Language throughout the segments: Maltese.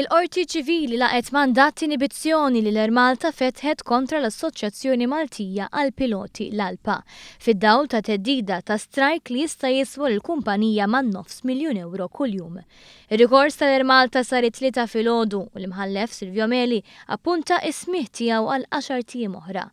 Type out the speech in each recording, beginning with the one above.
Il-Qorti Ċivili laqgħet mandat t'inibizzjoni li l-Air Malta fetħet kontra l-Assoċjazzjoni Maltija għall-Piloti, l-ALPA, fid-dawl ta' theddida ta' strajk li jista' jiswa lill-kumpanija man-nofs miljun ewro kuljum. Ir-rikors tal-Air Malta sar it-Tlieta filgħodu u l-Imħallef Silvio Meli appunta s-smigħ tiegħu għal għaxart ijiem oħra.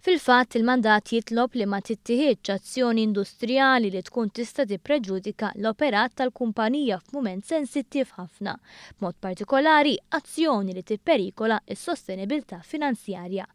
Fil-fatt, il-mandat jitlob li ma tittieħidx azzjoni industrijali li tkun tista' tippreġudika l-operat tal-kumpanija f'mument sensittiv ħafna, b'mod partikolari azzjoni li tipperikola s-sostenibilità finanzjarja.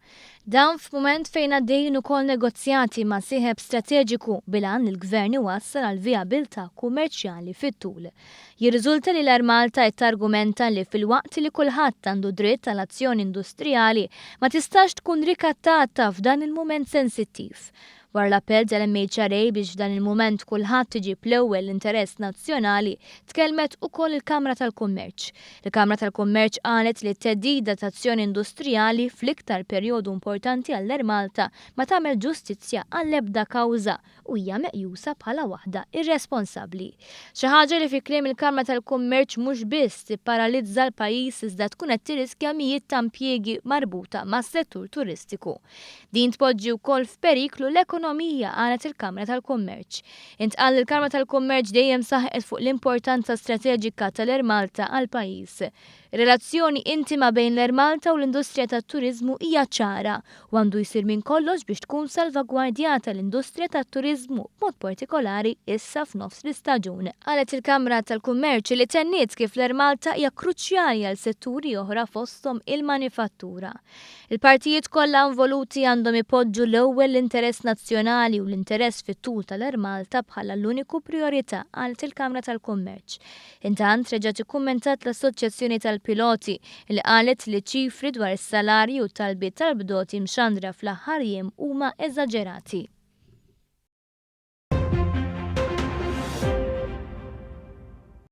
Dan f'mument fejn għaddejjin ukoll negozjati ma' sieħeb strateġiku bil-għan li l-Gvern iwassal għal vijabilità kummerċjali fit-tul. Jirriżulta li l-Air Malta qed targumenta li filwaqt li kulħadd għandu dritt għal azzjoni industrijali, ma tistax tkun rikattata f'dan il-mument sensittiv. Wara l-appell tal-MHRA biex f'dan il-mument kulħadd iġib l-ewwel l-interess nazzjonali, tkellmet ukoll il-Kamra tal-Kummerċ. Il-Kamra tal-Kummerċ qalet li t-theddida ta' azzjoni industrijali fl-iktar perjodu importanti għall-Air Malta ma tagħmel ġustizzja għall-ebda kawża u hija meqjusa bħala waħda irresponsabbli. Xi ħaġa li fi kliem il-Kamra tal-Kummerċ mhux biss tipparalizza l-pajjiż iżda tkun qed tirriskja mijiet ta' impjiegi marbuta mas-settur turistiku. Din tpoġġi wkoll f'periklu l-ekonomija, qalet il-Kamra tal-Kummerċ. Intqal li l-Kamra tal-Kummerċ dejjem saħqet fuq l-importanza strateġika tal-Air Malta għall-pajjiż. Ir-relazzjoni intima bejn l-Air Malta u l-industrija tat-turiżmu hija ċara u għandu jsir minn kollox biex tkun salvagwardjata l-industrija tat-turiżmu b'mod partikolari issa f'nofs l-istaġun, qalet il-Kamra tal-Kummerċ li tenniet kif l-Air Malta hija kruċjali għal setturi oħra fosthom il-manifattura. Il-partijiet kollha involuti għandhom ipoġġu l-ewwel l-interess nazzjonali u l-interess fit-tul tal-Air Malta bħala l-uniku prijorità, qalet il-Kamra tal-Kummerċ. Intant, reġgħet ikkummentat l-Assoċjazzjoni tal-Piloti li qalet li ċ-ċifri dwar is-salarji u t-talbiet tal-bdoti mxandra fl-aħħar jiem huma eżaġerati.